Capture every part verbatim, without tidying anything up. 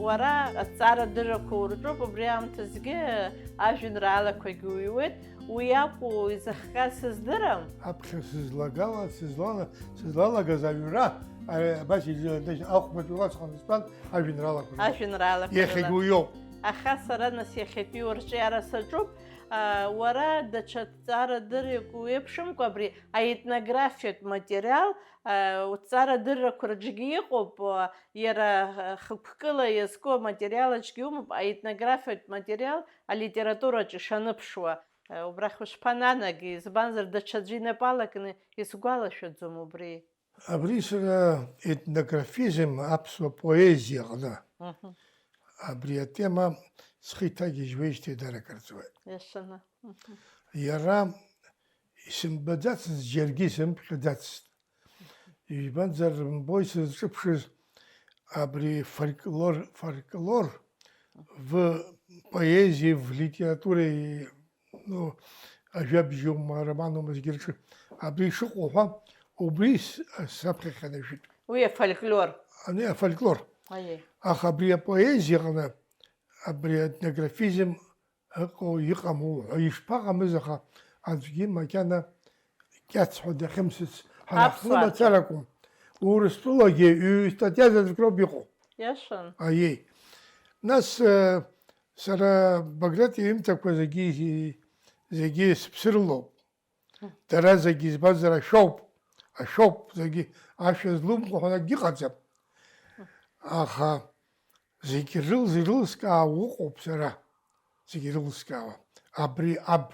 Уара азҵаарадыррақәа урҿуп, убри аамҭазгьы ажәеинраалақәагьы уҩуеит, уи акәу изыхҟьа сыздырам. Аԥхьа сызлагала, сызлала-, сызлалагаз аҩра, а, абас изы-, ахәбатәи уасҟан стәан ажәеинраалақәа рыла. Ажәеинраалақәа рыла. Иахьагьы уиоуп. Аха сара нас иахьатәи урҿиара саҿуп. А, уара даҽа ҭҵаарадыррак уеиԥшымкәа абри аетнографиатә материал, а, уҭҵаарадыррақәа рҿгьы иҟоуп, а, иара, а, хықәкыла иазку аматериал аҿгьы умоуп, аетнографиатә материал алитератураҿы ишаныԥшуа. А, убрахь ушԥананаги, избанзар, даҽаӡәы инапы алакны исгәалашәаӡом убри. Абри сара етнографизм аԥсуа поезиаҟны. Мгм. Абри атема схы иҭагьежьуеижьҭеи дара акырҵуеит. Иашаны. Мгм. Иара исымбаӡацызт, џьаргьы исымԥхьаӡацызт. Избанзар, рымбои сызҿыԥшыз абри фольклор, фольклор в поезии, в литературе, ну, ажәабжьума, романума зегьы рҿы абри шыҟоу ҳәа, убри с-, саԥхьахьанажәит. Уи афольклор. Ани афольклор. Аиеи. Аха абри апоезиаҟны абри аетнографизм ыҟоу, иҟаму ҳәа ишԥаҟамыз, аха аӡәгьы макьана кьац ҳәа дахьымсыц ҳара ҳзы Аԥсуаа мацара акәым. Урыстәылагьы ҩ-, статиа заҵәык роуп иҟоу. Иашан. Аиеи. Нас, э, сара Баграт иҩымҭақәа зегьы, зегьы сыԥсырлоуп. Дара зегьы избазар ашәоуп, ашәоуп, зегьы ашәа злумхо ҳәа акгьы ыҟаӡам. Аха зегьы рыл-, ирылскаауа ыҟоуп сара, зегьы ирылскаауа. Абри аб.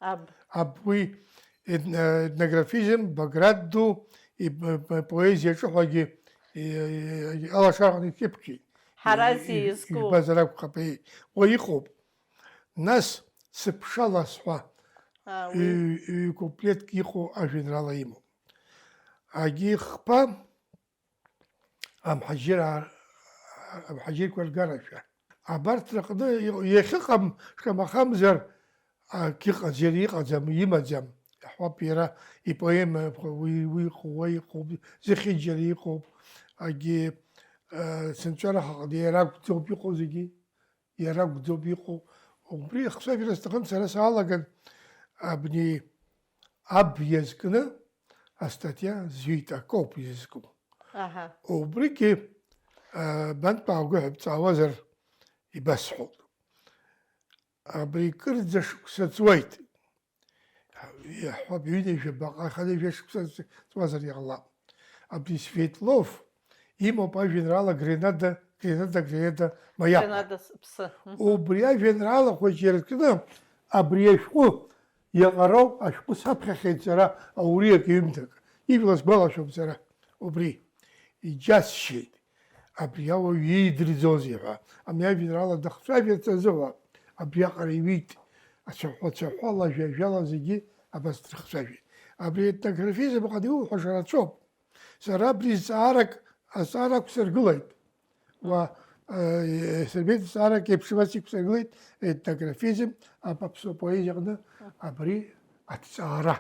Аб. Аб уи етно-, етнографизм, Баграт ду, иб-, б-, поезиа ҿыҳәагьы, и-, и-, алашара ҳәа иқьыԥқьеит. Ҳараз И-, и-, изку. Ижәбазар акәхап, еи, уа иҟоуп. Нас сыԥшалас ҳәа А, уи. ҩ-, ҩ-куплетк иҟоу ажәеинраала имоуп. Агьи хԥа амҳаџьыраа, амҳаџьырқәа ргарашәа. Абарҭ рыҟны иахьыҟам, шамахамзар, акгьы ҟаҵара иҟаӡам, имаӡам. Иаҳҳәап, иара ипоемақәа уи, уи иҟоу, уа иҟоуп, зехьынџьара иҟоуп. Агьи, э, сынҵәара ҳаҟны иара акәӡоуп иҟоу зегьы. Иара акәӡоуп иҟоу. Убри ахцәажәара сҭахын, сара саалаган, абни аб иазкны астатиа зҩит, акоуп изызку. Аҳа. Убригьы, а, бантәи аагәыҳәа бҵаауазар ибасҳәоит. Абри кырӡа шықәса ҵуеит. Иаҳҳәап, ҩынҩажәа баҟа, хынҩажәа шықәса ҵуазар иҟалап. Абри Светлов имоуп ажәеинраала Гренада, Гренада, Гренада, Маиа. Гренада с-, ԥсы. Мгм. Убри ажәеинраала хәыҷы иркны абри ашәҟәы иаҟароу ашәҟәы саԥхьахьеит сара ауриак ҩымҭак. Ижәла сгәалашәом сара убри. Иџьасшьеит. Абри ауаҩ иидырӡозеи ҳәа, ами ажәеинраала дахцәажәарц азыҳәа, абриаҟара иҩит, ацәаҳәа-цәаҳәала, ажәа-ажәала зегьы абас дрыхцәажәеит. Абри етнографизм ҟаны иуҳәаша рацәоуп. Сара абри зҵаарак, азҵаара ақәсыргылеит. Уа, э, Сербеи зҵаарак еиԥш абас иқәсыргылеит, етнографизм, ап-, аԥсуа поезиаҟны абри аҭҵаара.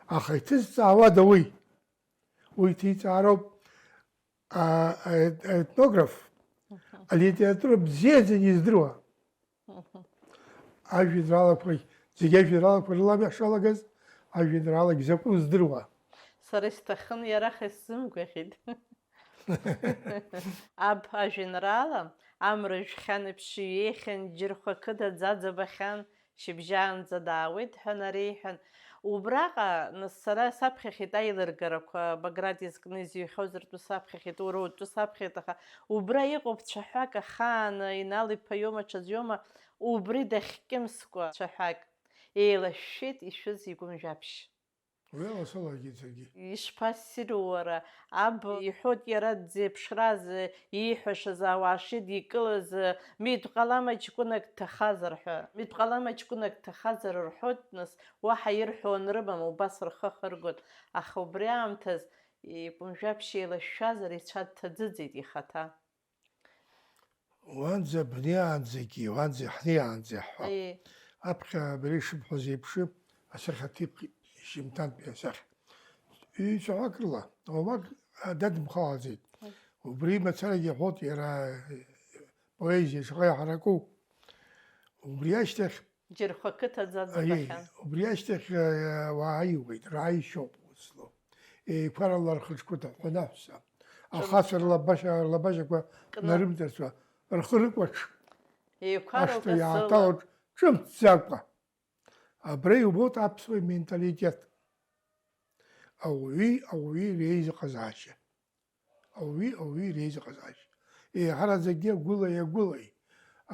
Аха иҭызҵаауада уи? Уи иҭиҵаароуп. А, а, аетнограф, Мгм. Алитература бзиаӡаны издыруа. Мгм. Ажәеинраалақәа, зегьы ажәеинраалақәа рыла ами ҳшалагаз, ажәеинраалагь закәу здыруа. Сара исҭахын, иара аха исзымгәаӷьит. Аб ажәеинраала, амра жәхьан еиԥш иҩеихьан, Џьырхәа қыҭа ӡаӡа бахьан, шьыбжьаанӡа даауеит ҳәа нареиҳәан, убраҟа, нас, сара саԥхьахьеит аилыргарақәа, Баграт изкны изыҩхьоз ртәы саԥхьахьеит, уара утәы саԥхьеит, аха убра иҟоуп цәаҳәак ахааны, Инал иԥа иоума, ҽаӡә иоума, убри дахькьымскәа цәаҳәак, еилашәшәеит ишәыз игәымжәаԥшь. Уи ала салагеит саргьы. Ишԥассиру уара? Аб иҳәоит иара дзеиԥшраз, ииҳәашаз ауаа шидикылаз, митә ҟалама ҷкәынак дҭахазар ҳәа. Митә ҟалама ҷкәынак дҭахазар рҳәоит, нас, уаҳа ирҳәо анрымам, убас рхы ахыргоит. Аха убри аамҭаз икәымжәаԥшь еилашәшәазар, ицәа дҭаӡыӡеит ихаҭа. Уанӡа бнеиаанӡагьы, уанӡа ҳнеиаанӡа ҳәа. Аиеи. Аԥхьа абри ишыбҳәоз еиԥш, асахьаҭыԥ шьымҭантәи асахьа. Ҩ-цәаҳәак рыла, уамак дадымхалаӡеит. Аи. Убри мацарагьы иаҳәоит иара, Поезиа шаҟа иҳараку. Убри ашьҭахь, Џьырхәа қыҭаӡа аиеи, аӡбахьан. Убри ашьҭахь, э, уаа иуеит, рааишьоуп узлоу. Еиқәарала рхаҿқәа ҭаҳәҳәаны аҳәса. Ахацәа рлабашьа, рлабашьақәа кны нарымҵарсуа, рхы рыкәаҽ. Еиқәарала ашҭа иааҭалоит, ҿымҭӡакәа. Абра иубоит аԥсуа менталитет. Ауаҩи ауаҩи реизыҟазаашьа. Ауаҩи ауаҩи реизыҟазаашьа. Еиҳараӡакгьы агәылеи агәылеи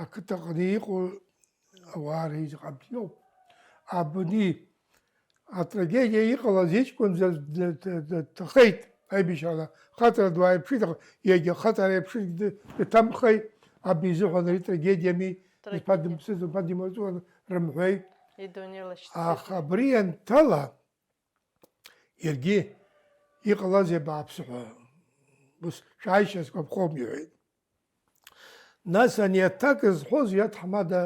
ақыҭаҟны иҟоу ауаа реизыҟабҵа иоуп. Абни атрагедиа иҟалаз иҷкәын д-, д-, д-, дҭахеит аибашьраан, хаҵара ду ааиԥшит, аха иагьа хаҵара аиԥшит, д-, дҭамхеит, аб изыҳәан ари трагедиами, иԥа дымԥсыц, иԥа димаҵуан рымҳәеи. Идунеи лашьцеит. Аха абри ианҭала, иаргьы иҟалазеи абааԥсы ҳәа, ус шәааишьа сгәаԥхом, иҳәеит. Нас ани аҭак зҳәоз иаҭ ҳмада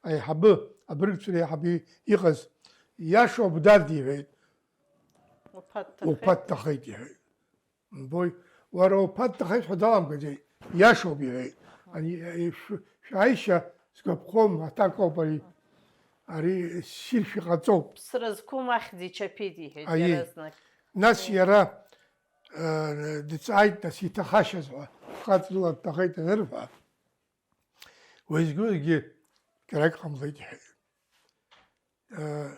аиҳабы, абыргцәа реиҳабы иҟаз, иашоуп, дад, иҳәеит. Уԥа дҭахеит. Уԥа дҭахеит, иҳәеит. Мбои, уара уԥа дҭахеит ҳәа даламгаӡеит, иашоуп, иҳәеит. Ани, е, шә-, шәааишьа сгәаԥхом, аҭак ауп ари. Ари ссиршәа иҟаҵоуп. Ԥсра зқәым ахьӡ ичаԥеит, иҳәеит иаразнак. Нас иара, э, дҵааит, нас иҭахашьаз ҳәа, хаҵәрыла дҭахеит анырҳәа, уеизгьы-уеизгьы џьарак ҟамлеит, иҳәеит. Э,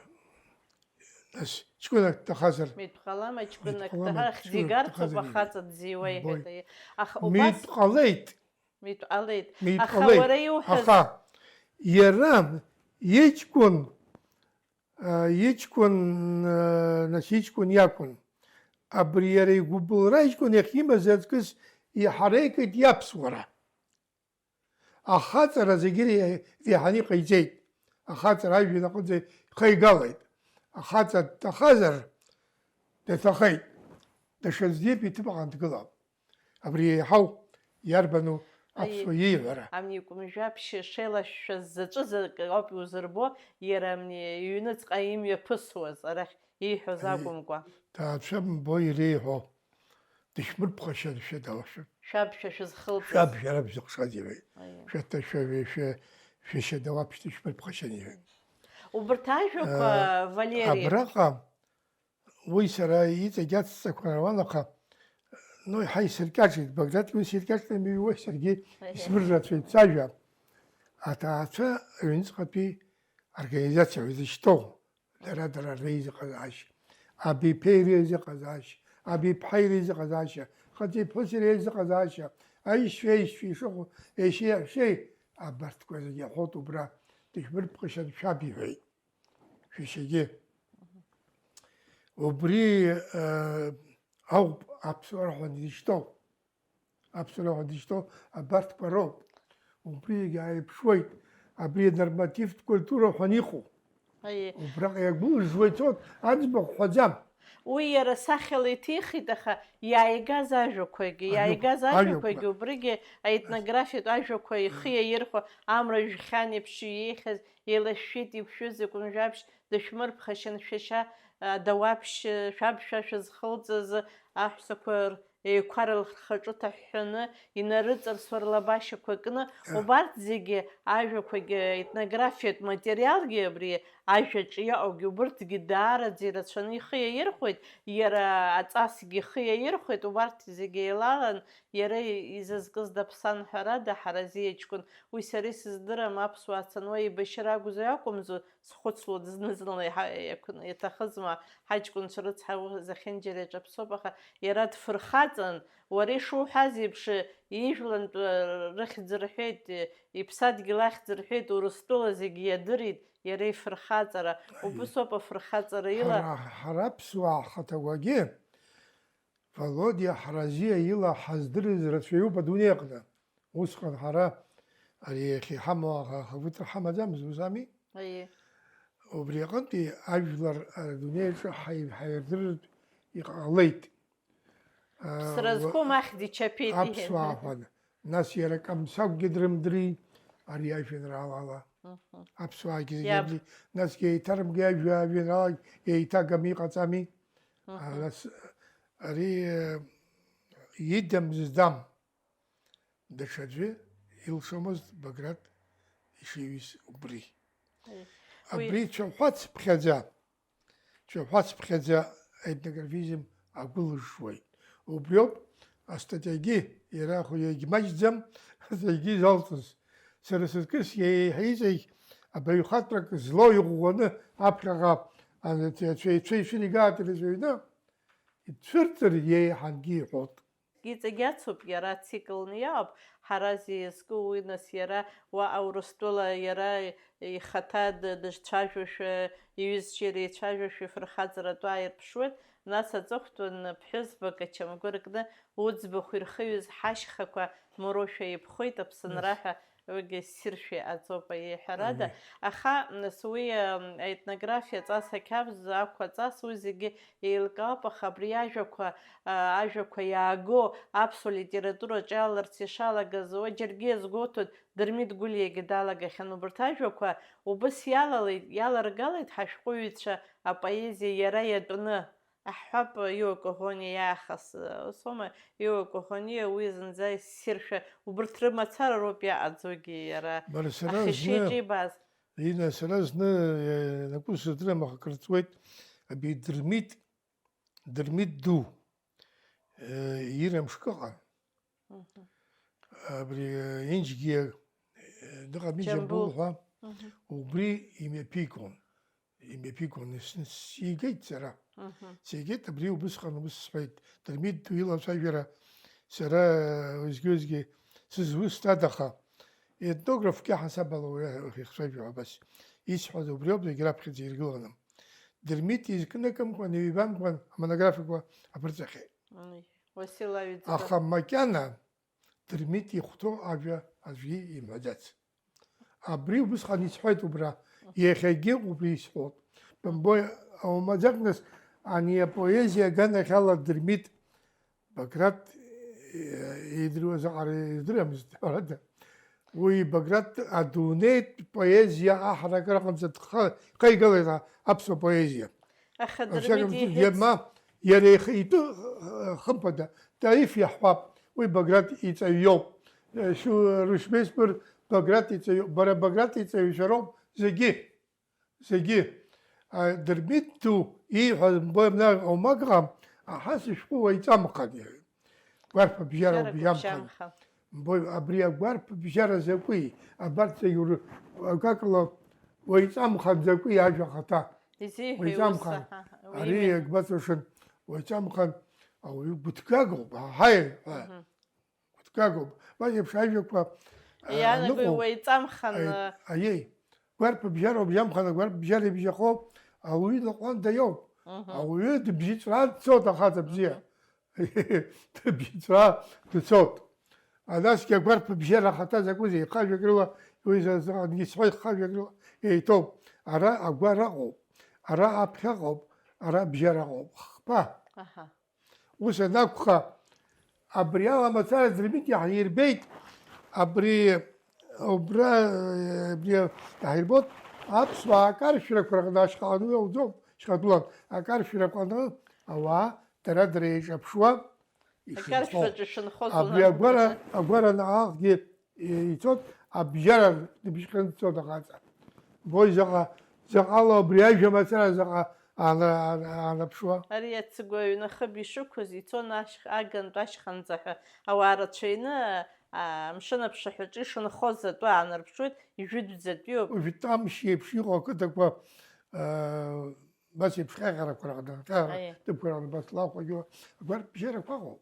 нас ҷкәынак дҭахазар? Митә ҟалама, ҷкәынак дҭахар, хьӡ игарҭоуп, ахаҵа дзиуа, иҳәеит. Аха убас митә ҟалеит. Митә ҟалеит. Митә ҟалеит. Аха уара иуҳәаз, аха иара иҷкәын, э, иҷкәын, э, нас иҷкәын иакәын. Абри иара игәыбылра иҷкәын иахьимаз аҵкыс иҳареикит иаԥсуара. Ахаҵара зегьы ре-, реиҳаны иҟаиҵеит. Ахаҵара ажәҩан аҟынӡа ихеигалеит. Ахаҵа дҭахазар, дҭахеит. Даҽаӡәы иԥа иҭыԥ аҟны дгылап. Абри еиҳау иарбану аԥсуа иеиҳәара? Амни икәымжәаԥшь шеилашәшәаз заҵәы закы ауп иузырбо, иара амни иҩныҵҟа имҩаԥысуаз, арахь ииҳәоз акәымкәа. Ҭаацәа мбо иреиҳәо. Дышәмырԥхашьан, шәа далашәа. Шәаб шәа шәызхылҵыз. Шәаб шәара бзыхшаз иҳәеит. Аиеи. Шәаҭа шәа, шәа, шәа, шәа шьа дауаԥшьҭ шәмырԥхашьан иҳәеит. Убырҭ ажәақәа, э, Валери. Абраҟа уи сара иҵегь ацҵақәа руан, аха, ну, иаҳа исыркьаҿит, Баграт уи сиркьаҿны имыҩуа, саргьы, аиеи, исмыррацәеит сажәа. Аҭаацәа аҩныҵҟатәи организациа изышьҭоу. Дара, дара реизыҟазаашьа, абиԥеи реизыҟазаашьа, абиԥҳаи реизыҟазаашьа, хыҵи ԥҳәыси реизыҟазаашьа, аишьцәеи аишьцәеи ишыҟоу, еишьеи аҳәшьеи, абарҭқәа зегьы аҳәоит убра, дышәмырԥхашьан шәаб иҳәеит, шәашьагьы. Убри, э, ауп аԥсуара ҳәа дышьҭоу. Аԥсуара ҳәа дышьҭоу абарҭқәа роуп. Убригьы ааиԥшуеит, абри анормативтә культура ҳәа иҟоу. Аиеи. Убраҟа иагәылжжуа ицоит, аӡбахә ҳәаӡам. Уи иара сахьала иҭихит, аха иааигаз ажәақәагьы, ажәақәа, иааигаз ажәақәа, ажәақәагьы, убригьы аетнографиатә ажәақәа ихы иаирхәо, амра жәхьан еиԥш иеихьаз, еилашәшәеит иқәшәыз икәымжәаԥшь, дышәмырԥхашьан шәашьа, а, дауаԥшь, шәаб шәа шәызхылҵыз, аҳәсақәа р-, еиқәара рхаҿы ҭаҳәҳәаны, инарыҵарсуа рлабашьақәа кны, Ҟа. Убарҭ зегьы, ажәақәагьы, аетнографиатә материалгьы, абри ажәаҿы иҟоугьы, убырҭгьы даараӡа ирацәаны ихы иаирхәеит, иара аҵасгьы ихы иаирхәеит, убарҭ зегьы еилалан, иара изызкыз даԥсан, ҳәарада, Ҳаразиа ҷкәын, уи сара исыздырам, аԥсуаа цаны уа еибашьра акәзу акәымзу, схәыцлоит, зны-зынла иҳа-, иақәны-, иаҭахызма, ҳаҷкәынцәа рыцҳа, уи зехьынџьара иаҿаԥсоуп, аха иара дфырхаҵан, уара ишуҳәаз еиԥш, ижәлантәы рыхьӡ рҳәеит, иԥсадгьыл ахьӡ рҳәеит, Урыстәыла зегьы иадырит иара ифырхаҵара, убыс ауп афырхаҵара ила. Ҳара, ҳара аԥсуаа ҳхаҭақәагьы, Володиа Ҳаразиа ила ҳаздырыз рацәаҩуп адунеи аҟны. Усҟан ҳара ари иахьа иҳамоу аха-, ахақәиҭра ҳамаӡамызт, ус ами? Аиеи. Убри аҟынтәи ажәлар адунеи аҿы ҳаи-, ҳаирдырыртә иҟалеит. Ԥсра зқәым ахьӡ ичаԥеит, иҳәеит. Аԥсуаа ҳәа. Нас иара Камсагәгьы дрымдри ари ажәеинраалала. Мгм. Аԥсуаагьы зегьы иаб-, рымдри. Насгьы еиҭарымги ажәа-, ажәеинраалак еиҭагами, иҟаҵами? Мгм. А, нас ари, э, идам здам. Даҽаӡәы Илшомызт Баграт ишиҩыз убри. Уи абри цәаҳәацыԥхьаӡа, цәаҳәацыԥхьаӡа аетнографизм агәылжжуеит. Убриоуп астатиагьы, иара ахә иагьмаҷӡам, астатиагьы залҵыз. Сара сызкыс еиҳа иҵегь абаҩхатәрак злоу иӷәӷәаны аԥхьаҟа ацәеицәа ишәынигаат ирызыҩны, ицәырҵыр еиҳангьы иҳәот. Иҵегь ацуп, иара циклны иаауп, Ҳараз изку уи, нас иара уаҟа Урыстәыла иара ихаҭа д-, дызцәажәошәа, иҩызцәа иреицәажәошәа ифырхаҵаратәы ааирԥшуеит, нас аҵыхәтәан ԥҳәызбак ачамгәыр кны уӡбахә ирхыҩыз ҳашьхақәа мурошәа иԥхоит, Аԥсынра Нас. ҳәа уигьы ссиршәа иҟаҵоуп, аиеи, ҳәарада. Аиеи. Аха, нас, уи, ам, аетнографиа ҵас, ақьабз ақәа ҵас, уи зегьы еилкаауп, аха абри ажәақәа, а, ажәақәа иааго аԥсуа литератураҿы иалаларц ишалагаз, уа џьаргьы иазгәоуҭоит, Дырмит Гәлиагьы далагахьан убарҭ ажәақәа, убыс иалалеит, иаларгалеит ҳашәҟәыҩҩцәа апоезиа иара иатәны. Аҳҳәап, Иуа Коӷониа иаахыс, ус аума, Иуа Коӷониа уи зынӡа иссиршәа, убарҭ рымацара роуп иаҟаӡоугьы иара. Бара, сара ахьышьеиҿибааз. Зны, Инна, сара зны, э, напы сыздырам, аха акыр ҵуеит, абри Дырмит, Дырмит ду, э, ира мшкы ыҟан. Мгм. Абри, э, Инџьгьиа, э, дыҟами, Џьамбул. Џьамбул ҳәа, Мгм. убри имҩаԥигон. Имҩаԥигон, ис-, сигеит сара. Мгм. Сигеит, абри убысҟан, убыс сҳәеит, Дырмит ду илацәажәара сара, э, уеизгьы-уеизгьы сызусҭада, аха етнографк иаҳасаб ала уи ахьихцәажәо абас исҳәаз убриоуп, зегь раԥхьаӡа иргыланы. Дырмит изкныкымкәан, ҩбамкәан амонографиақәа аԥырҵахьеит. Ани, Уасил Аҩӡба. Аха макьана Дырмит ихәҭоу ажәа аӡәгьы имҳәаӡац. Абри убысҟан исҳәеит убра, иахьагьы убри исҳәоит. Бымбои, аумаӡак нас, ани апоезиа аганахьала Дырмит Баграт, э, идыруаз аҟара идырамызт, ҳәарада. Уи Баграт адунеитә поезиа аҳаракыра аҟынӡа дхы-, дхеигалеит а-, аԥсуа поезиа. Аха Во всяком Дырмит случае, иҳәеит. Ма, иара ихы итәы, э, хымԥада, Таиф иаҳҳәап, уи Баграт иҵаҩ иоуп. Э, шу-, рушьмеисбыр Баграт иҵаҩ иоуп. Бара Баграт иҵаҩ шәароуп зегьы. Зегьы, а, Дырмит ду ииҳәаз мбои, мна, аумак ыҟам, аҳас ишәҟәы уаҩҵамхан, иҳәеит. Гәарԥ абжьара Бжьара убжьамхан. Гәыбжьамхан. Мбои, абри агәарԥ бжьара закәи? Абарҭ зегь ур-, акакала уаҩҵамхан закәи ажәа ахаҭа? Изиҳәеи ус, Уаҩҵамхан. Аха, Ари уимеи? Иагьбаҵашын, уаҩҵамхан, ауаҩы гәыҭгагоуп, аҳаи, ҳәа. Мгм. Гәыҭгагоуп. Абас еиԥш ажәақәа, а, Иаанагои аныҟоу, уаҩҵамхан, аи-, а, аиеи. Гәарԥ бжьароуп, иамханы гәарԥ бжьара ибжьахо ауаҩы лаҟәанда иоуп. Мгм. Ауаҩы дыбжьыҵәраа дцоит ахаҵа бзиа. Мгм. Дыбжьыҵәраа дцоит. Анасгьы агәарԥ бжьара ахаҭа закәызеи? Ихажәак рыла, уи за-, за-, ангьы сҳәоит, ихажәак рыла еиҭоуп. Ара агәара ыҟоуп, ара аԥхьа ыҟоуп, ара бжьара ыҟоуп. Хԥа. Аҳа. Ус анакәха, абри ала мацара Дырмит иаҳирбеит, абри, убра, абри иаҳирбоит, аԥсуаа акаршәрақәа рҟны ашьхаҟны иауӡом, шьхатәылан, акаршәрақәа рҟны ауаа дара-дара еиҿаԥшуа ишынхо. Акаршәраҿы ишынхоз Абри унаргәыдҵа. Агәара, агәара наҟгьы ицоит, абжьара дыбжьҟьаны дцоит ахаҵа. Бой заҟа, заҟала убри ажәа мацара заҟа ана-, ана-, анаԥшуа. Ари ацыгәаҩ нахыб ишықәыз ицон ашьх-, агантә ашьханӡа ҳәа ауаа рацәаҩны, а, амшын аԥшаҳәаҿы ишынхоз атәы аанарԥшуеит, ижәытәӡатәиуп. Жәытә амш еиԥш иҟоу ақыҭақәа, а, Бас еиԥш ҟьаҟьарақәа рҟны, ҟьаҟьара Аиеи. Ҭыԥқәа рҟны бас лахәагьы агәарԥ бжьарақәа ыҟоуп.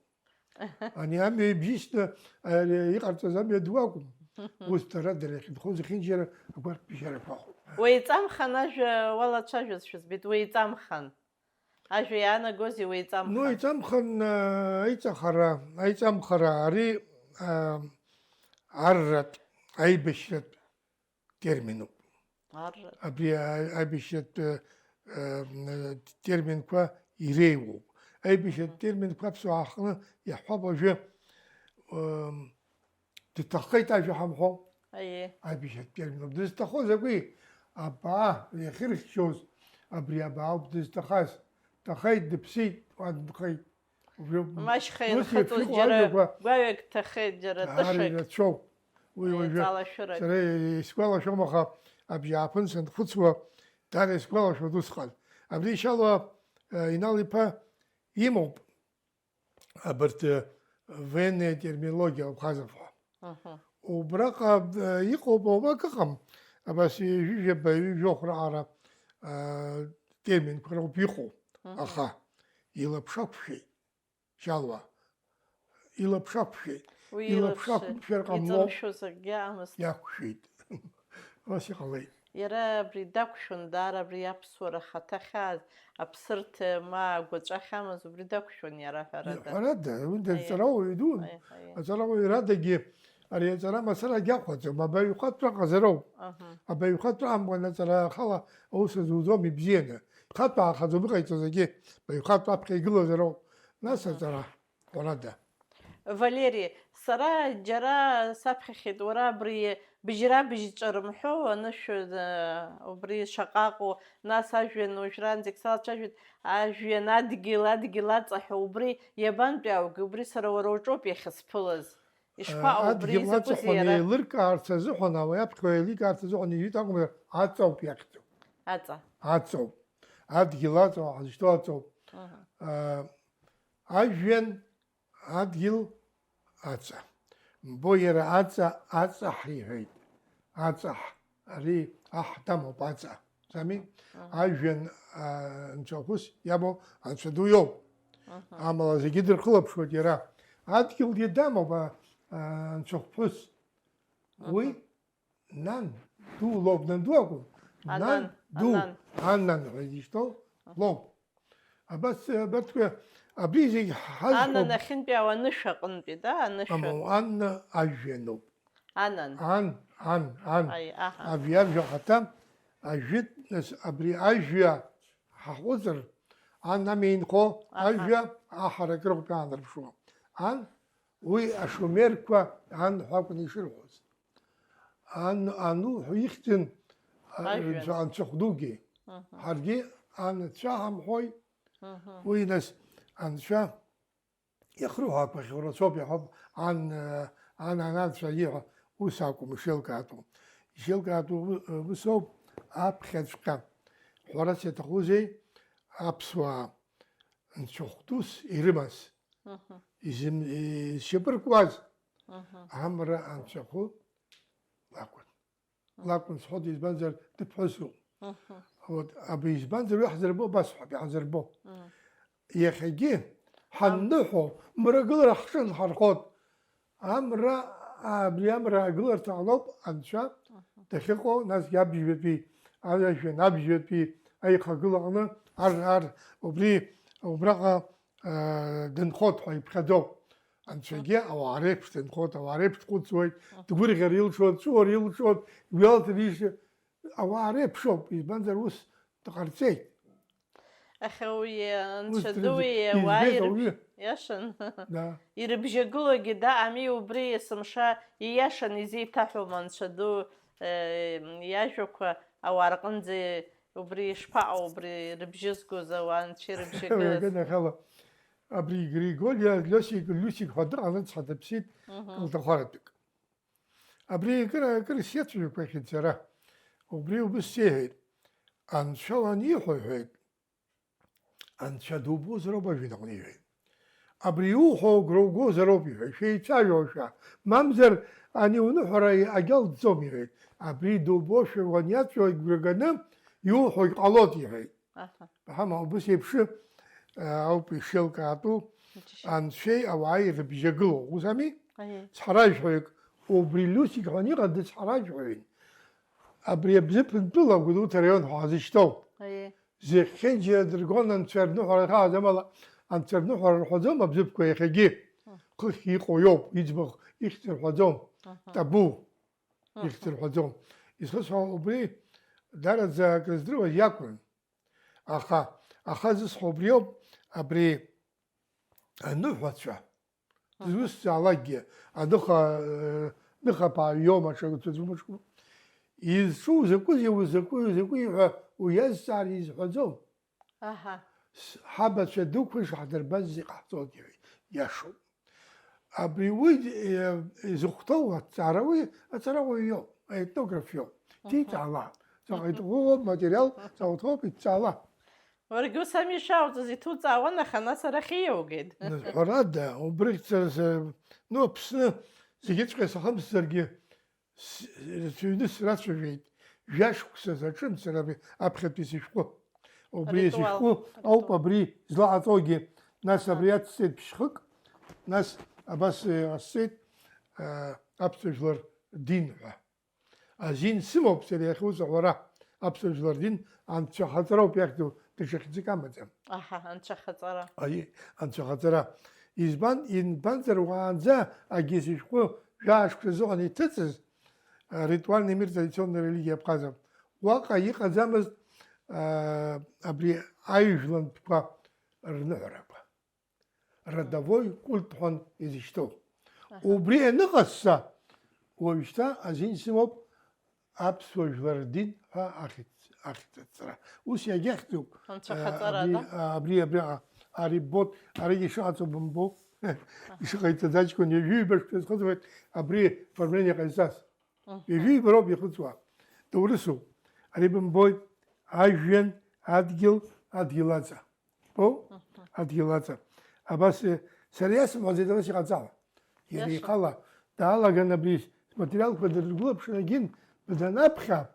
Ани амҩа ибжьысны, ари иҟарҵаз амҩа ду акәым. Ус дара, дара иахьынхоз зехьынџьара агәарԥ бжьарақәа ыҟоуп. Уеиҵамхан ажәа уалацәажәозшәа збеит, уеиҵамхан. Ажәа иаанагозеи уеиҵамхан? Ну, еиҵамхан, а, аиҵахара, аиҵамхара, ари, а, арратә, аибашьратә терминуп. Арра. Абри а-, аибашьратә, э, э, терминқәа иреиуоуп. Аибашьратә терминқәа аԥсуаа ҳҟны иаҳҳәап уажәы, м, дҭаххеит ажәа ҳамҳәо. Аиеи. Аибашьратә терминуп. Дызҭахо закәи? Абаа, иахьырхьчоз абри абаауп дызҭахаз. Дҭахеит, дыԥсит, уа дынхеит. Убриоуп. Машьха Ус еиԥш ирхыҵуаз иҟоу џьара ажәақәа гәаҩак ҭахеит, џьара даара тышак. Ирацәоуп. Уи уажәы еиҵалашәырак. Сара исгәалашәом, аха абжьааԥын санхәыцуа, даара исгәалашәоит усҟан. Абри Шьалуа, э, Инал-иԥа имоуп абарҭ, э, военная терминология Абхазов ҳәа. Мгм. Убраҟа, э, иҟоуп, уамак ыҟам, абас ҩажәижәаба, ҩажәохә раҟара, э, терминқәа роуп иҟоу, Мгм. аха илаԥш ақәшәеит. Шьалуа. Илаԥш ақәшәеит. Уи Илаԥш илаԥш ақәымшәар ҟамло. Иҵымшәоз акгьы ыҟамызт. Иақәшәеит. Ус иҟалеит. Иара абри дақәшәон, даара абри аԥсуара хаҭахьааз, аԥсырҭ ма агәаҵәахьамаз, убри дақәшәон иара, ҳәарада. Ҳәарада, уи Аиеи. Аҵарауаҩ дун. Аиеи, аиеи. Аҵарауаҩ радагьы ари аҵара мацарагьы ахәаӡом, абаҩхатәра ҟазароуп. Аҳа. Абаҩхатәра амкәан аҵара ахала аус азуӡом ибзианы. Ихатә аахаӡом иҟаиҵо зегьы, баҩхатә аԥхьа игылазароуп. Нас Аҳа. Аҵара, ҳәарада. Валери, сара џьара саԥхьахьеит, уара абри быжьра-быжьҵәа рымҳәо анышә, э, убри шаҟа ыҟоу, нас ажәҩан уажәраанӡагь салацәажәеит, ажәҩан адгьыл, адгьыл аҵа ҳәа убри иабантәи ааугеи? Убри сара уара уҿоуп иахьысԥылаз. Ишԥаҟоу убри, Адгьыл изакәызеи аҵаҳәаны иара? Еилыркаарц азыҳәан, ауаҩы аԥхьаҩ еиликаарц азыҳәан иҩит акәымзар, аҵоуп иахьӡу. Аҵа. Аҵоуп. Адгьыл аҵа, ҳазышьҭоу аҵоуп. Аҳа. А, ажәҩан, адгьыл, аҵа. Мбо, иара аҵа, аҵаҳ иҳәеит. Аҵаҳ, ари аҳ дамоуп, аҵа. Сами? Аҳа. Ажәҩан, а, анцәахәыс иамоу анцәа ду иоуп. Аҳа. Амала зегьы дырхылаԥшуеит иара. Адгьылгьы дамоуп, а, а, анцәахәԥҳәыс. Уи Аҳа. Нан ду лоуп, нан ду акәым. Анан, Нан ду, анан. Анан ҳәа изышьҭоу Аҳа. Лоуп. Абас, абарҭқәа, абри зегь ҳазҳәо Анан ахьынтәи ауанышә аҟынтәи, да, анышә? Амала, Анна ажәҩаноуп. Анан. Ан, ан, ан. Аи, аҳа. Абри ажәа хаҭа, ажәит, нас абри ажәҩа ҳаҟәыҵыр, ан ами инхо, Аҳа. Ажәа аҳаракыра ҟәтәы аанарԥшуа. Ан, уи ашумерқәа ан ҳәа акәын ишырҳәоз. Ан, ану ҳәа ихьӡын, а, Ажәҩан. Анцәа-, анцәахә дугьы. Аҳа. Ҳаргьы анцәа ҳамҳәои, Аҳа. Уи нас анцәа иахырҳәаақәахьоу рацәоуп, иаҳәоуп, ан, ан, ан, анцәа иҳәа, ус акәым ишеилкаатәу. Ишеилкаатәу у-, усоуп, аԥхьаҵәҟьа. Ҳәарас иаҭахузеи, аԥсуаа нцәахә дус ирымаз, Аҳа. Изым-, изшьапыркуаз, Аҳа. Амра анцәахәы лакәын. Лакәын сҳәоит, избанзар, дыԥҳәысуп. Аҳа. Вот, абри избанзар, уи ҳзырбо, убас ҳәа иҳазырбо. Мм. Иахьагьы ҳанныҳәо, мрагылара ҳҿын ҳархот. Амра, абри амра агыларҭа ҟалоуп, анцәа Аҳа. Дахьыҟоу, насгьы абжьбатәи, ажәҩан абжьбатәи аихагыла аҟны, ар, ар, убри, убраҟа, а, дынхот ҳәа иԥхьаӡоуп. Анцәагьы Аҳа. Ауаа реиԥш дынхот, ауаа реиԥш дхәыцуеит, Аҳа. Дгәырӷьар илшоит, дҵәыуар илшоит, игәалҭар ишьа-, ауаа реиԥшоуп, избанзар, ус дҟарҵеит. Аха уи Ус анцәа дрыӡ-, дуи ауаа избеит ирыбжь-, ауаҩы. Иашан. Да. Ирыбжьагылогьы даами, убри есымша ииашан изеиҭаҳәом анцәа ду, э, иажәақәа ауаа рҟынӡа убри ишԥаҟоу, убри рыбжьызгоз ауаа анцәа ирыбжьагылаз? Уи агәанаҳәала, абри Григориа Лиосик, Люсик ҳәа дыҟан, ацҳа дыԥсит, Мгм. Лҭахәаратәык. Абри акыр, акыр сиацәажәақәахьеит сара. Убри убыс сеиҳәеит. Анцәа уаниҳәо, иҳәеит, анцәа дубозароуп ажәҩан аҟны, иҳәеит. Абри иуҳәо агәра угозароуп, иҳәеит, шәеицәажәошәа. Мамзар, ани уныҳәара агьалҵӡом, иҳәеит. Абри дубошәа уаниацәажәо агәра ганы иуҳәогь ҟалоит, иҳәеит. Аҳа. Ҳама убыс еиԥш, а, ауп ишеилкаатәу, Иџьашьа. Анцәеи ауааи рыбжьагылоу, ус ами? Аиеи. Цҳаражәҳәаҩык, убри Лиосик ҳәа иҟан, дыцҳаражәҳәаҩын. Абри Абзыԥынтәыла Гәдоуҭа араион ҳәа ҳазышьҭоу. Аиеи. Зехьынџьара дыргон анцәа рныҳәара, хааӡамала, анцәа рныҳәара рҳәаӡом абзыԥқәа иахьагьы. Ҳа. Хыхь иҟоу иоуп, иӡбахә ихьӡ рҳәаӡом. Аҳа. Табу. Аҳа. Ихьӡ рҳәаӡом. Исхысҳәаауа убри, дараӡа акрыздыруаз иакәын. Аха, аха зысҳәо убриоуп, абри аныҳәацәа, Аҳа. Зусҭцаалакгьы, аныха, э, ныхаԥааҩ иоума, аҽакы цәаӡәымаҿкуп. Изҿу закәызеи, узакәи, узакәи ҳәа уиазҵаар изҳәаӡом. Аҳа. С-, ҳабацәа дуқәа ишаҳдырбаз иҟаҳҵоит, иҳәеит. Иашоуп. Абри уи, э, изыхәҭоу аҭҵаара уи аҵарауаҩ иоуп, аетнограф иоуп. Ҭиҵаала. Заҟа иҭаху материал, заҟа уҭахуп, иҭҵаала. Уаргьы ус ами ишаауҵаз, иҭуҵаауан, аха нас арахь ииаугеит. Ҳәарада, убригь сара, сара, ну, Аԥсны зегьыҵәҟьа сахымсзаргьы, с-, сыҩны срацәажәеит, жәашықәса саҿын сара абри аԥхьатәи сышәҟәы. Убри Аритуал. Сышәҟәы ауп Аритуал. Абри злаҟаҵогьы. Нас Аҳа. Абри ацҵеит ԥшьхык, нас абас, э, ҟасҵеит, э, аԥсуа жәлар дин ҳәа. Азин сымоуп сара иахьуз аҳәара, аԥсуа жәлар дин анцәахаҵароуп иахьӡу, даҽа хьӡык амаӡам. Аҳа, анцәахаҵара. Аи, анцәахаҵара. Избан, избанзар, уаанӡа агьи сышәҟәы жәаа шықәса азыҳәан иҭыҵыз, а, «Ритуальный мир традиционной религии Абхаза», уаҟа иҟаӡамызт, а, абри аҩжәлантәқәа рныҳәарақәа. Родовой культ ҳәа изышьҭоу. Аҳа. Убри аныҟасҵа, уажәшьҭа азин сымоуп аԥсуа жәлар рдин ҳәа ахьӡ-, ахьӡҵара. Ус иагьахьӡуп. Анцәахаҵара, абри, да? Абри, абри, а, ари ббоит, аригьы ишыҟаҵоу бымбо. Аҳа. Ишыҟаиҵаз аҷкәын ҩажәи ҩба шықәса изхыҵуеит абри оформление ҟаиҵаз. Мгм. Ҩажәи ҩба роуп ихыҵуа. Ҭоурысуп. Ари бымбои, ажәҩан, адгьыл, адгьыл аҵа. Бо? Мгм. Адгьыл аҵа. Абас, э, сара иасымҳәаӡеит, абас иҟаҵала. Иара Иаша. Ихала даалаган абри сматериалқәа дыргәылаԥшын, егьин, данаԥхьа,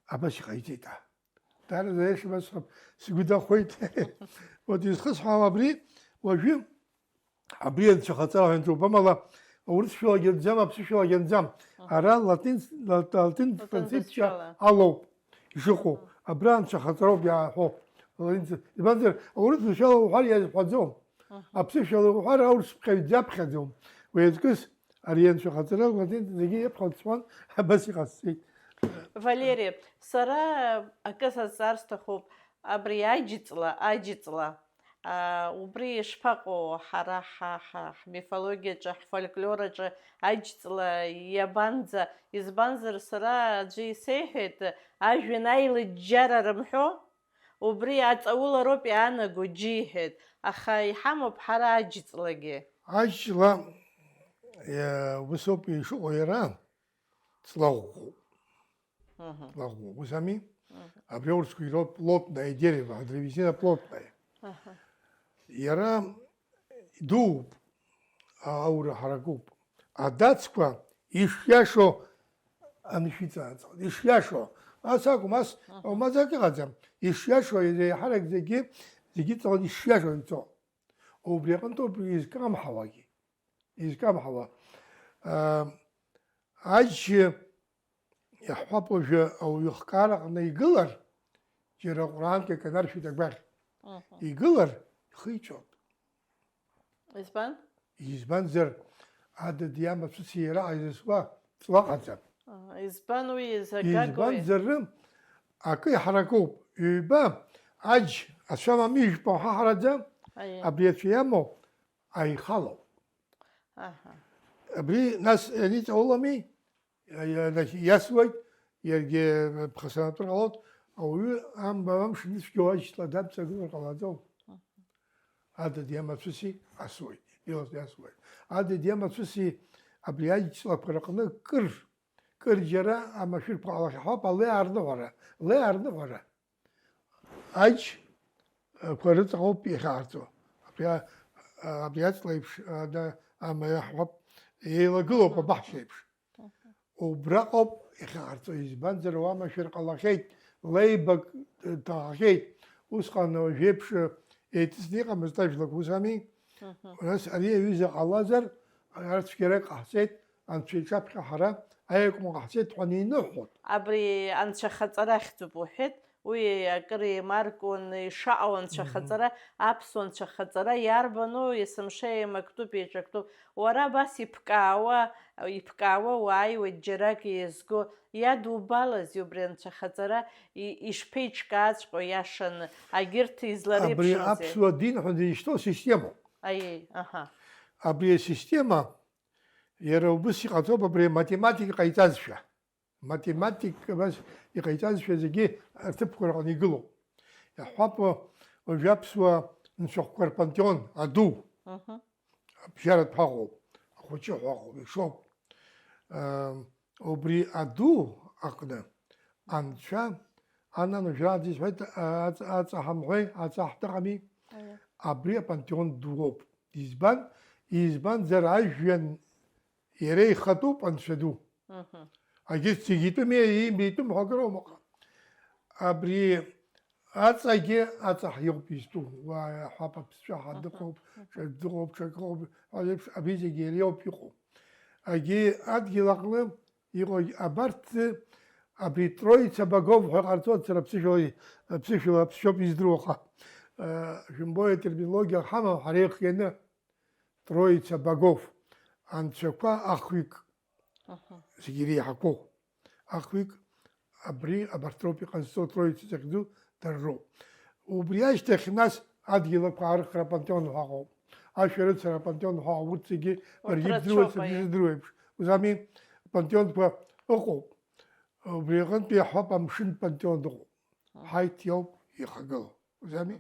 абас иҟаиҵеит, аа. Даараӡа иашам асҳәап, сгәы дахәеит. Вот изхысҳәаауа абри, уажәы абри анцәахаҵара ҳәа инҵәоуп, амала аурысшәалагьы анӡам, аԥсышәалагьы анӡам. Мгм. Ара латин, лат-, латин Латин французцәа бызшәала. Алоуп ишыҟоу. Мгм. Абра анцәахаҵароуп иааҳәо. Латин, избанзар, аурыс бызшәала уҳәар иазҳәаӡом. Мгм. Аԥсышәала уҳәар аурыс ԥхьаҩӡаԥхьаӡом. Уи аҵкыс ари анцәахаҵара латин зегьы иаԥхьаӡуан, абас иҟасҵеит. Валери, сара акы сазҵаар сҭахуп, абри аџьҵла, аџьҵла, аа, убри ишԥаҟоу ҳара ҳа, ҳа, ҳмифологиаҿы, ҳфольклораҿы аџьҵла иабанӡа, избанзар сара аӡәы исеиҳәеит, ажәҩан аилыџьџьара рымҳәо, убри аҵаулароуп иаанаго џьиҳәеит, аха иҳамоуп ҳара аџьҵлагьы. Аџьҵла, э, усоуп ишыҟоу иара, ҵла ӷәӷәоуп. Мгм. Ҵла ӷәӷәоуп, ус ами? Мгм. Абри аурысқәа ироуп плотное дерево, древесина плотная. Аҳа. Иара дууп, аура ҳаракуп. Адацқәа ишиашо анышәиҵааҵалак, ишиашо. Ас акәым, ас Аҳа. Маӡак ыҟаӡам. Ишиашо, еиҳарак зегьы, зегьы ҵалан ишиашо ицо. Убри аҟынтәоуп изкамҳауагьы. Изкамҳауа. Аа, аџь-, иаҳҳәап, уажәы ауаҩы хкараҟны игылар, џьара ҟәраанк иаканаршәит агәаӷь. Мгм. Игылар, ихиҵәоит. Избан? Избанзар, адыд иамацәыси иара ҳаизызуа ҵла ҟаҵан. Аа, избан уи изагагои? Избанзар, акы иҳаракуп. Ҩба, аџь, ацәа мамижәпа уҳаҳараӡа, Аиеи. Абри ацәа иамоу аихалоуп. Аҳа. Абри нас ианиҵаулами, иа-, иа-, иасуеит, иаргьы ԥхасанатәыр ҟалоит, ауаҩы амба амш аныцәгьоу аџьҵла дадҵагылар ҟалаӡом. Мгм. Адыд иамацәыси асуеит, илаз иасуеит. Адыд иамацәыси абри аџьҵлақәа рыҟны кыр, кырџьара амашәырқәа ҟалахьахоуп, алеи арныҟәара, леи арныҟәара. Аџьқәа рыҵаҟоуп иахьаҳарҵо. Абри а-, абри аҵла еиԥш, а, да, ама иаҳҳәап, еилагылоуп абаҳча еиԥш. Убраҟоуп иахьаҳарҵо, избанзар, уамашәыр ҟалахьеит, леибак ҭахахьеит. Усҟан уажәеиԥш еиҵысны иҟамызт ажәлак, ус ами? Мгм. Нас ари аҩыза ҟалазар, ара цәгьарак ҟаҳҵеит, Анцәа иҿаԥхьа ҳара аиакәым ҟаҳҵеит ҳәа иныҳәоит. Абри анцәахаҵара ахьӡуп уҳәеит, уи акыр еимаркуан, ишаҟоу анцәахаҵара, Мгм. Аԥсуа анцәахаҵара иарбану, есымша еимактәуп, еиҿактәуп. Уара абас иԥкаауа, иԥкаауа уааиуеит џьарак еизго, иадубалазеи убри анцәахаҵара, и-, ишԥеиҿкааҵәҟьоу иашаны, агьырҭ излареиԥшузеи? Абри аԥсуа дин ҳәа дызышьҭоу системоуп. Аиеи, аҳа. Абри асистема Иара убыс иҟаҵоуп абри аматематика ҟаиҵазшәа. Математика абас иҟаиҵазшәа зегьы аҭыԥқәа рҟны игылоуп. Иаҳҳәап, уажәы аԥсуа нцәахәқәа рпантеон аду, Мгм. абжьаратә ҳәа ыҟоуп. хәыҷы ҳәа ыҟоуп, ишоуп. Ам, убри аду аҟны анцәа, анан уажәраанӡа исҳәеит, а, аҵ-, аҵаҳа мҳәеи, аҵаҳәҭыҟами? Аиа. Абри апантеон дуоуп. Избан? Избанзар ажәҩан иара ихатәуп анцәа ду. Мгм. Агьырҭ зегьы итәыми, имитәым ҳәа акыр умаҟа. Абри аҵагьы аҵаҳ иоуп изтәу. Уа иаҳәап, аԥсцәаҳа Мгм. дыҟоуп, Мгм. ҽак дыҟоуп, ҽак ыҟоуп, ҳәа еиԥш, абри зегьы иара иоуп иҟоу. Агьи адгьыл аҟны иҟоу абарҭ, абри Троица богов ҳәа ҟарҵоит, сара ԥсышәала, ԥсышәала, ԥсшьоуп издыруа, аха, э, жәымбои атерминологиа ҳамам ҳара еихианы. Троица богов, анцәақәа ахҩык, Аҳа. Зегьы иреиҳақәоу. Ахҩык, абри, абарҭ роуп иҟазҵо, Троица захьӡу дара роуп. Убри ашьҭахь, нас, адгьылақәа аарыхра апантеон ҳәа ыҟоуп. Ашәарыцара апантеон ҳәа, урҭ зегьы Урҭ баргьы бдыруеит, рацәоуп, саргьы аиеи. Сыздыруеиԥш. Узами, апантеонқәа ыҟоуп. Убри аҟынтәи иаҳҳәап, амшын пантеон ыҟоуп. Аҳа. Ҳаит иауп ихагылоу. Узами?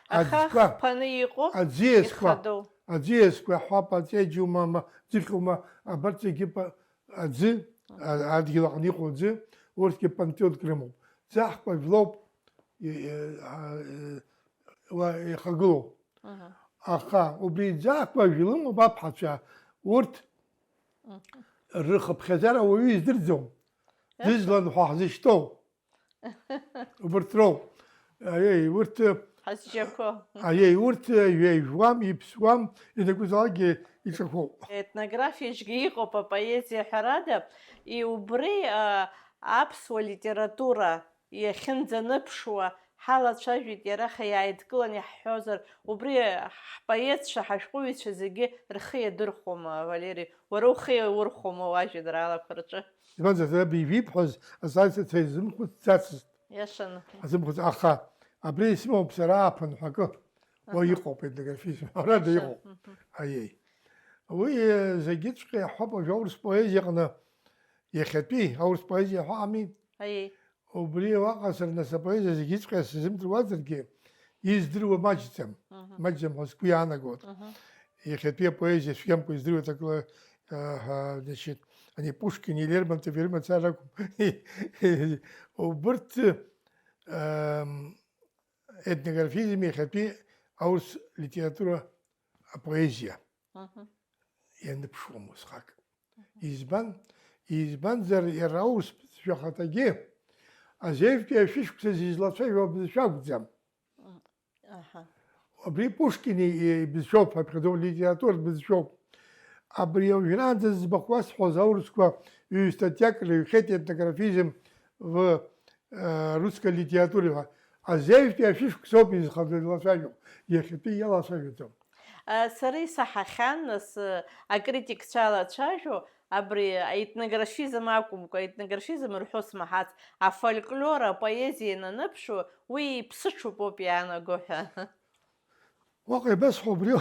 Аха Аӡқәа, хԥаны иҟоу аӡиасқәа, ихадоу. Аӡиасқәа, ҳәап, аҵеџьума, ма, ӡыхьума, абарҭ зегьы па-, аӡы, а-, адгьыл аҟны иҟоу аӡы, урҭгьы пантеонк рымоуп. Ӡаҳкәажә лоуп, и-, и-, а, и-, уа ихагылоу. Аҳа. Аха убри ӡаҳкәажә илымоуп аԥҳацәа, урҭ Мгм. рыхыԥхьаӡара уаҩы издырӡом. Иаша. Дызлан ҳәа ҳзышьҭоу. Убарҭ роуп. Аиеи, урҭ, Ҳазшьақәоу. Аиеи, урҭ ҩажәуам, иԥсуам, ианакәызаалакгьы иҿахәоуп. Етнографиаҿгьы иҟоуп апоезиа, ҳәарада, и-, убри, а, аԥсуа литература иахьынӡаныԥшуа ҳалацәажәеит иара, аха иааидкыланы иаҳҳәозар, убри ҳпоетцәа, ҳашәҟәыҩҩцәа зегьы рхы иадырхәома, Валери? Уара ухы иаурхәома уажәеинраалақәа рҿы? Избанзар, сара абри ижәибҳәаз азааит сацәа изымхәыцӡацызт. Иашаны. Азымхәыц-, аха абри исымоуп сара ааԥын ҳәа акы. Уа Аха. Иҟоуп етнографизм, ҳәарада Аша, иҟоуп. Мгм. Аиеи. Уи, э, зегьыҵәҟьа иаҳҳәап уажәы аурыс поезиаҟны иахьатәи аурыс поезиа ҳәаами. Аиеи. Убри уаҟа сара нас апоезиа зегьыҵәҟьа сзымдыруазаргьы, издыруа маҷӡам. Мгм. Маҷӡам ҳәа сгәы иаанагоит. Мгм. Иахьатәи апоезиа цәгьамкәа издыруеит акла-, а, ҳа, значит, ани Пушкини Лермонтов ирымацара акәым. Убырҭ, ам, етнографизм иахьатәи аурыс литература апоезиа Мгм. Ианыԥшуам усҟак. Избан? Избанзар, иара аурыс бызшәа ахаҭагьы азеижәтәи ашәышықәсазы излацәажәо абызшәа акәӡам. Аҳа. Абри Пушкини ибызшәоуп, аԥхьаӡоу литературатә бызшәоуп. Абри уажәраанӡа зыӡбахә уасҳәоз аурысқәа ҩ-статиак рыҩхьеит, етнографизм в, э, русской литературе ҳәа. Азеижәтәи ашәышықәсоуп изхаӡо, илацәажәо, иахьатәи иалацәажәаӡом. Сара исаҳахьан, нас, акритикцәа алацәажәо, абри аетнографизм акәымкәа, аетнографизм рҳәо смаҳац, афольклор, апоезиа инаныԥшуа, уи иԥсыҽуп ауп иаанаго ҳәа. Уаҟа ибасҳәо убри,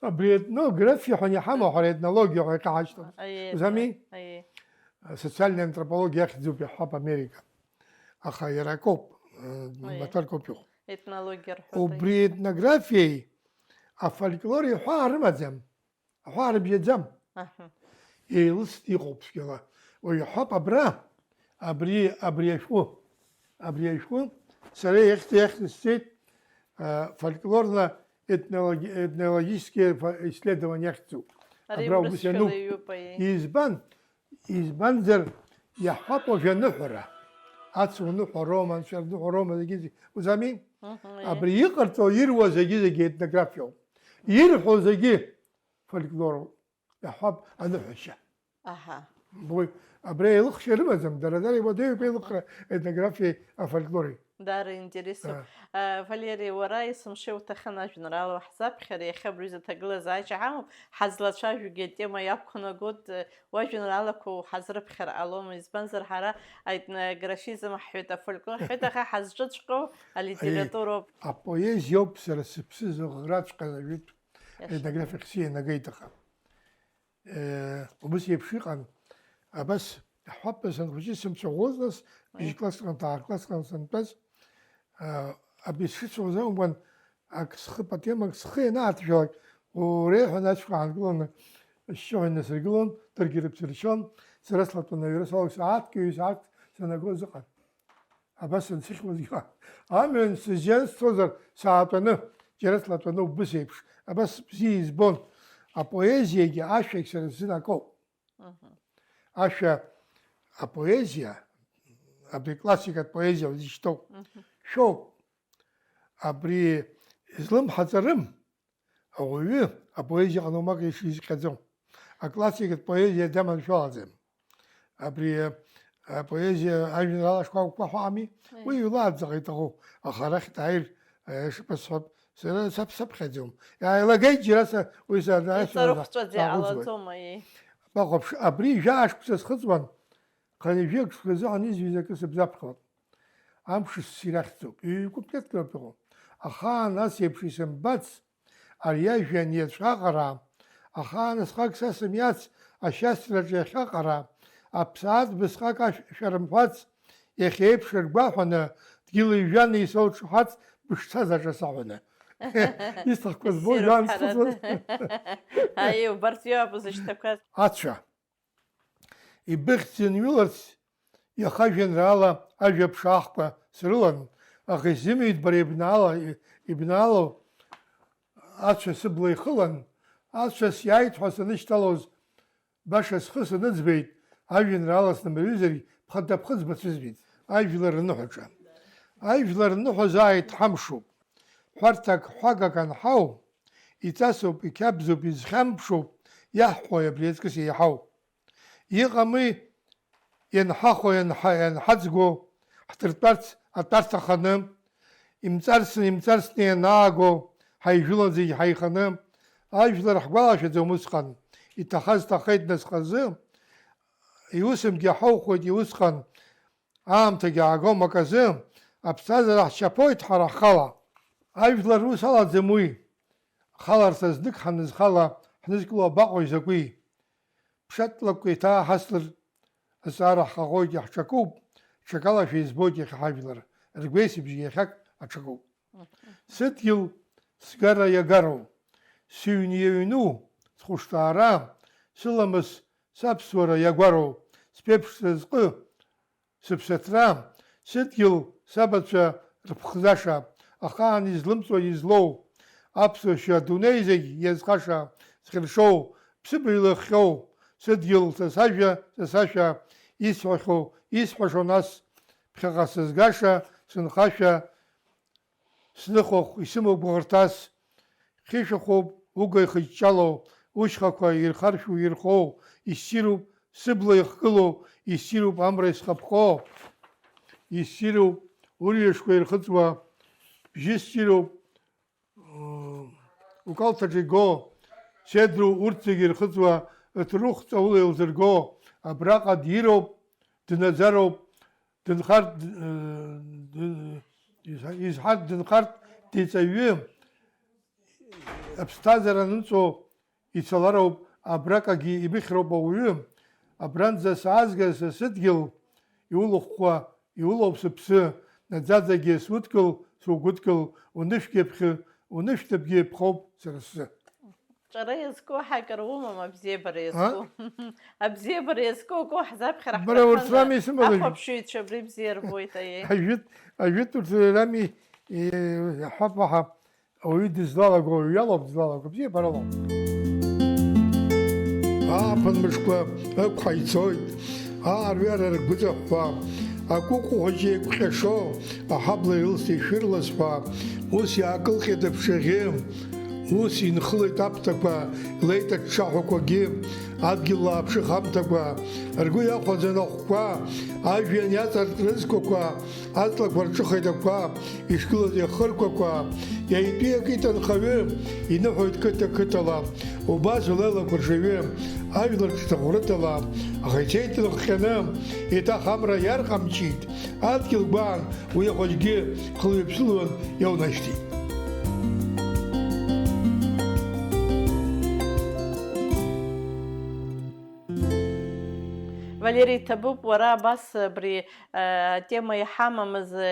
абри етнографиа ҳәа иҳамоу ҳара, етнологиа ҳәа иҟаҳашьҭоуп. Аиеи, Узами? Аиеи. Социальная антропология ахьӡуп иаҳҳәап Америка. Аха иара акоуп, э, Аиеи. Маҭәарк ауп иҟоу. Етнологиа рҳәоит. Убри етнографиеи афольклори ҳәаа рымаӡам, ҳәаа рыбжьаӡам. Аҳа. Еилыст иҟоуп цәгьала. Уаҩ иаҳҳәап, абра, абри, абри ашәҟәы, абри ашәҟәы сара иахьӡ-, иахьӡысҵеит, э, фольклорно-этнологи-, этнологические фо-, исследования ахьӡуп. Ари Абра убыс урысшәала иануп. Иҩуп, аиеи. Избан? Избанзар, иаҳҳәап уажәы аныҳәара, ацуныҳәа роума, анцәа рныҳәа роума, зегьы-зегь, узами? Мгм, аиеи. Абри иҟарҵо, ируа зегьы-зегьы етнографиоуп. Ирҳәо зегьы фольклоруп. Иаҳҳәап, аныҳәашьа. Аҳа. Уи, абри еилыхшьа рымаӡам, дара-дара иуадаҩуп еилыхра етнографиеи афольклори. Даара интересуп. А. А, Валери, уара есымша иуҭахын ажәеинраала уаҳзаԥхьар, иахьа абри аҩыза аҭагылазаашьа ҳамоуп, ҳазлацәажәогьы атема иақәнагоит, уажәеинраалақәа уҳазрыԥхьар ҟалома, избанзар, ҳара аетнографизм ҳҳәеит, афольклор ҳҳәеит, аха ҳазҿыҵәҟьоу алитературоуп. Аиеи, апоезиоуп сара сыԥсы зыӷраҵәҟьаз ажәытә Иаша. Аетнографиа ахьсианагеит, аха. Э, убыс еиԥш иҟан. Абас, ҳҳәап, санхәыҷы сымцәаӷәоз нас, Уи. Бжьклассҟан, ҭаацклассҟан сантәаз, а, абри сшыцәоз акәын, ак схы, потемак схы ианааҭшәалак, уреиҳәан ацәқәа аанкыланы, ашьшьыҳәа инасыргылон, даргьы рыԥсы ршьон, сара слатәаны аҩра салоуп, сааҭк, ҩ-сааҭк санагоз ыҟан. Абас ансыхьуазгьы, амҩан сызиан сцозар, саатәаны, џьара слатәаны убыс еиԥш, абас бзиа избон. Апоезиагьы ашәагь сара сзын акоуп. Мгм. Ашәа, апоезиа, абри классикатә поезиа узышьҭоу, Мгм. шәоуп. Абри излымҳаҵарым, ауаҩы апоезиа ҟаноумак ишизҟьаӡом. Аклассикатә поезиа даманшәалаӡам. Абри, а, апоезиа ажәеинраала шкәакәақәа ҳәа ами, Аиеи. Уи иулааӡаха иҭаху, аха арахь дааир, а, ишԥасҳәап, сара саԥ-, саԥхьаӡом. Иааилагеит џьара са, уи са-, са-, Иҵарыхәҵәаӡа саҟәыҵуеит. Иҟалаӡом, аиеи. Бахәаԥш, абри жәаа шықәса схыҵуан, хынҩажәи акы азыҳәан изҩыз акы сыбзаԥхьон. Амш ссир ахьӡуп, ҩ-куплетк роуп иҟоу. Ахаан ас еиԥш исымбац, ари ажәҩан иаҵәа аҟара, ахаан асҟак са сымиац, ашьацраҿы иахьаҟара, аԥсаатә бысҟак ашә-, шәарымҳәац, иахьа еиԥш ргәаҳәаны, дгьыли жәҩани исоуҿаҳац, бышцазаҿа саҳәаны. Исҭахқәа збо, Ссир жәҩан уҳәарада. Схыҵуан. Аиеи, убарҭ иоуп узышьҭақәаз. Ацәа. Ибыхьӡ зынҩыларц иаха жәеинраала ажәа ԥшаахқәа срылан, аха исзымҩит бара ибнаала, ибнаало ацәа сыбла ихылан, ацәа сиааит ҳәа санышьҭалоз, баша схы саныӡбеит, ажәеинраала снымаҩызаргь, ԥхыда ԥхыӡ бацәыӡбеит. Ажәлар рныҳәаҿа. Ажәлар рныҳәа зааит ҳамшуп, ҳәарҭак ҳәагак анҳау, иҵасуп, иқьабзуп, изхьамԥшуп, иаҳҳәои абри аҵкыс еиҳау? Иҟами, ианҳахо, ианҳа-, ианҳаӡго, ҳдыртәарц атәарҭа ханы, имҵарсны, имҵарсны ианааго, ҳаижәылан зегь ҳаиханы, ажәлар ҳгәалашәаӡом усҟан, иҭахаз ҭахеит нас хазы, иусумҭагьы ҳаухоит иусҟан, аамҭагьы аагом аказы, аԥсҭазаара ҳчаԥоит ҳара ҳхала. Ажәлар рус алаӡам уи, халарҭа знык ҳанызхала, ҳнызкыло абаҟои закәи? Ԥшатлакәк еиҭааҳаслар, азҵаара ҳхаҟоит, иаҳҿакуп, ҽакалашәа избоит иахьа ҳажәлар, ргәеисыбжьы иахьак аҽакуп. Сыдгьыл сгара иагароу, сыҩны иаҩну, схәышҭаара, сыламыс, саԥсуара иагәароу, сԥеиԥшра зҟы, сыԥсаҭра, сыдгьыл сабацәа рыԥхӡаша, ахаан излымҵуа излоу, аԥсуа шәа адунеи зегь иазхаша, зхьыршоу, ԥсыбаҩ лыхҟьоу, сыдгьыл са сажәа, са сашәа, исҳәахьоу, исҳәашоу нас, ԥхьаҟа сызгаша, сынхашәа, сныхахә исымоуп гәыӷырҭас, хьышәахәоуп уга ихыҷҷало, ушьхақәа ирхаршәу ирхоу, иссируп сыбла ихгылоу, иссируп амра исхаԥхо, иссируп урҩашқәа ирхыҵуа, бжьы ссируп, ыы, укалҭаҿы иго, седру урҭ зегьы ирхыҵуа, ҭрыхә ҵаула еилзырго, абраҟа дироуп, днаӡароуп, дынхарт, ыы, ды-, изҳа-, изҳарт, дынхарт диҵаҩы, аԥсҭазаара анымҵәо ицалароуп, абраҟагьы ибыхьроуп ауаҩы, абранӡа саазгаз са сыдгьыл, иулыхәхәа, иулоуп сыԥсы, наӡаӡагьы судкыл, сугәыдкыл, унышәгьы ԥхьы, унышәҭыԥгьы ԥхоуп сара сзы. Ҿара иазку ҳәа акыр умам, абзиабара А? Иазку. Абзиабара иазку акоу ҳзаԥхьар Бара урҭ ҳҭахын, рами исымалыжьуа? Ахәаԥшыҩцәа абри бзиа рбоит, аиеи. Ажәит, ажәит урҭ рами, э, иаҳҳәап, уаҳа ауаҩы дызлалаго, ауаҩ иалоуп дызлалаго, бзиабаралоуп. Ааԥын мышқәа ықәҳа ицоит, аарҩара ргәыҵахәхәа, акәыкәу хәыҷы еиқәҟьашо, аҳабла ирылсит шәырлас ҳәа, ус иаакылҟьеит аԥшаӷьы. Ус инхылеит аԥҭақәа, илеит аҽҽаҳәақәагьы, адгьыл лааԥшыхамҭақәа, ргәы иахәаӡан ахәқәа, ажәҩан иаҵарт рызқәақәа, аҵлақәа рҿыхеит ақәа, ишгылаз иахырқәақәа, иаитәи акит анхаҩы, иныҳәоит қыҭа-қыҭала, убас улеилақәа ржаҩы, ажәлар ҿҭыхәрыҭала, аха ицеит ирыхҟьаны, еиҭах амра иарҟамчит, адгьыл гәаан, Уи ахәыҷгьы хылҩаԥсылҩан иаунашьҭит. Иара иҭабуп, уара абас абри, а, атема иҳамамыз, а,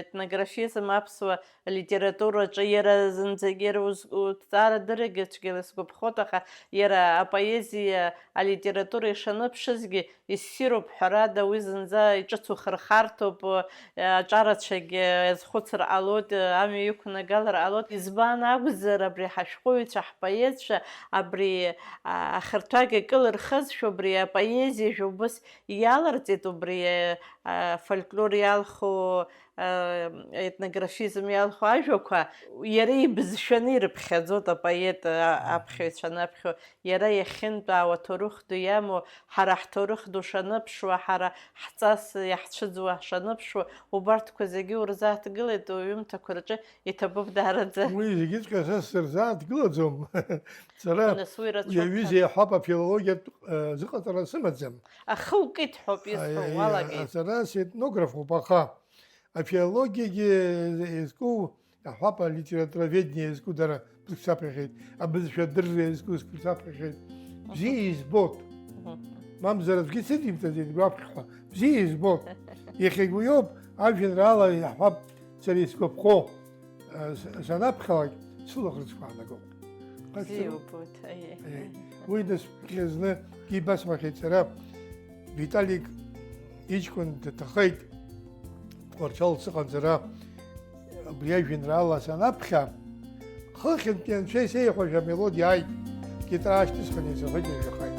етнографизм аԥсуа литератураҿы иара зынӡагьы иара уз-, уҭҵаарадырагьы цәгьала исгәаԥхоит, аха иара апоезиа алитература ишаныԥшызгьы иссируп, ҳәарада, уи зынӡа иҿыц ухырхарҭоуп, а, аҿарацәагьы азхәыцыр ҟалоит, амҩа иқәнагалар ҟалоит. Избан акәзар, абри ҳашәҟәыҩҩцәа, ҳпоетцәа абри, а, ахырҭәага кылырхызшәа, убри апоезиа жәобыс иаларҵеит, убри, а, фольклор иалху, а, етнографизм иалху ажәақәа, иара ибызшәаны ирыԥхьаӡоит апоет, а, аԥхьаҩцәа анаԥхьо, иара иахьынтәаауа аҭоурых ду иамоу, ҳара ҳҭоурых ду шаныԥшуа, ҳара ҳҵас иаҳцәыӡуа шаныԥшуа, убарҭқәа зегьы урзааҭгылеит уҩымҭақәа рҿы, иҭабуп даараӡа. Уи зегьыҵәҟьа са сырзааҭгылаӡом. Сара Нас уи рацәоуп, уи аҩыза иаҳәап, афилологиатә, э, зыҟаҵара сымаӡам. Ахы укит ҳәоуп исҳәо, Аи, уалагеит. Сара сетнографуп, аха афилологиагьы иазку, иаҳҳәап, алитературоведение иазку дара бызшәа саԥхьахьеит, абызшәа адырра иазку саԥхьахьеит. Бзиа избоит. Мгм. Мамзар аӡәгьы сыдимҵаӡеит гәаԥхьҳәа. Бзиа избоит. Иахьагьы уиоуп, ажәеинраала иаҳҳәап, сара исгәаԥхо, а, с-, санаԥхьалак, сылаӷырӡқәа аанагоит. Бзиа убоит, аиеи. Аиеи. Уи нас ԥхьа зны ибасҳәахьеит сара, Виталик иҷкәын дҭахеит, Тҟәарчал сыҟан сара, абри ажәеинраала санаԥхьа, хыхьынтәи анцәа исеиҳәаша амелодиа ааит, гитара аашьҭысхын, исырҳәеит, ишәахаит.